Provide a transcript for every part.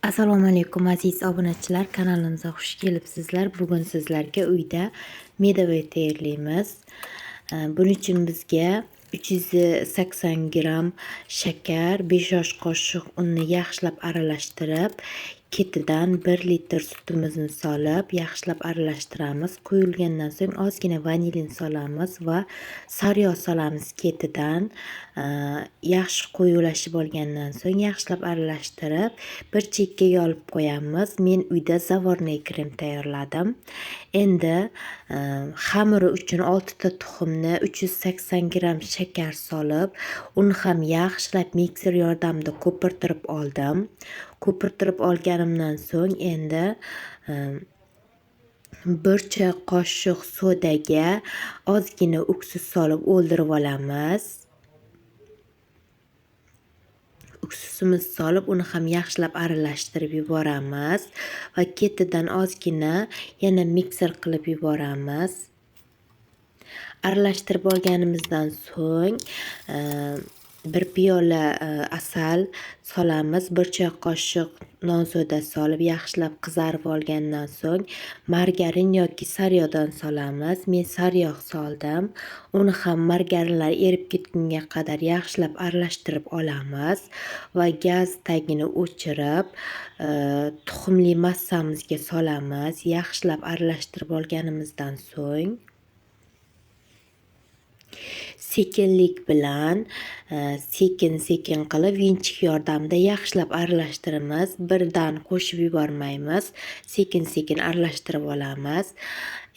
Assalomu alaykum aziz obunachilar, kanalimizga xush kelibsizlar. Bugun sizlarga uyda medovой tayyorlaymiz. Buning uchun bizga 380 gram shakar, 5 osh qoshiq unni yaxshilab aralashtirib, ketidan 1 litr sutimizni solib, yaxshilab aralashtiramiz. Quyilgandan so'ng ozgina vanilin solamiz va sariyog' solamiz ketidan. Yaxshi quyulashib olgandan so'ng yaxshilab aralashtirib, bir chekkaga olib qo'yamiz. Men uyda zavorniy krem tayyorladim. Endi xamiri uchun 6 ta tuxumni 380 gram shakar solib, uni ham yaxshilab mikser yordamida ko'pirtirib oldim. Ko'pirtirib olganimdan so'ng endi 1 choy qoshiq sodaga ozgina uksus solib o'ldirib olamiz. Uksusimiz solib, uni ham yaxshilab aralashtirib yuboramiz va ketidan ozgina yana mikser qilib yuboramiz. Aralashtirib olganimizdan so'ng 1 piyola asal solamiz, 1 choy qoshiq non soda solib yaxshilab qizarib olgandan so'ng margarin yoki sariyog'dan solamiz. Men sariyog' soldim. Uni ham margarinlar erib ketgunga qadar yaxshilab aralashtirib olamiz va gaz tagini o'chirib, tuxumli massamizga solamiz. Yaxshilab aralashtirib olganimizdan so'ng sekinlik bilan sekin-sekin qilib vinchik yordamida yaxshilab aralashtiramiz. Birdan qo'shib yubormaymiz. Sekin-sekin aralashtirib olamiz.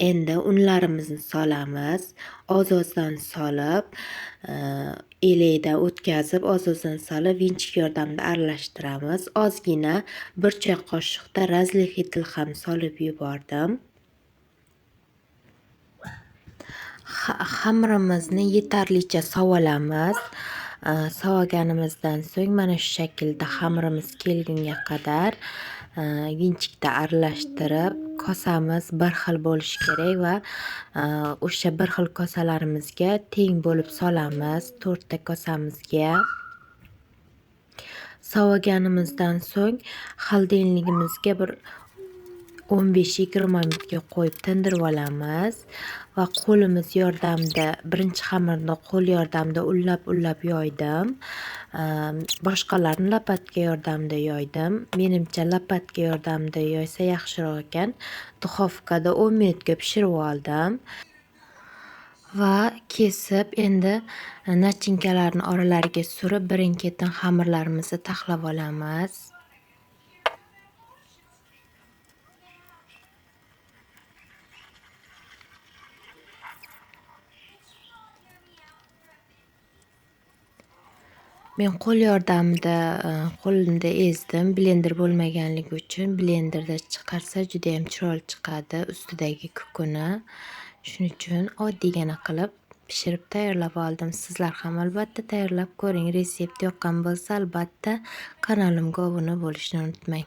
Endi unlarimizni solamiz. Oz-ozdan solib, elakdan o'tkazib, oz-ozdan solib vinchik yordamida aralashtiramiz. Ozgina 1 choy qoshiqda razlixitil ham solib yubordim. Xamirimizni yetarlicha sovolamiz. Sovaganimizdan so'ng mana shu shaklda xamirimiz kelgunga qadar vinchikda aralashtirib, kosamiz bir xil bo'lishi kerak va o'sha bir xil kosalarimizga teng bo'lib solamiz 4 ta kosamizga. Sovaganimizdan so'ng xolodilnigimizga bir 15-20 minutga qo'yib tindirib olamiz va qo'limiz yordamida birinchi xamirni qo'l yordamida ullab-ullab yoydim. Boshqalarini lopatka yordamida yoydim. Menimcha lopatka yordamida yoysa yaxshiroq ekan. Duxovkada 10 minutga pishirib oldim. Va kesib endi nachinkalarni oralariga surib birin-ketin xamirlarimizni taxlab olamiz. Men qo'l yordamida qo'limda ezdim. Blender bo'lmaganligi uchun blenderda chiqarsa juda ham chiroyli chiqadi ustidagi kukuni. Shuning uchun oddiygina qilib pishirib tayyorlab oldim. Sizlar ham albatta tayyorlab ko'ring. Resept yoqqan bo'lsa albatta kanalimga obuna bo'lishni unutmang.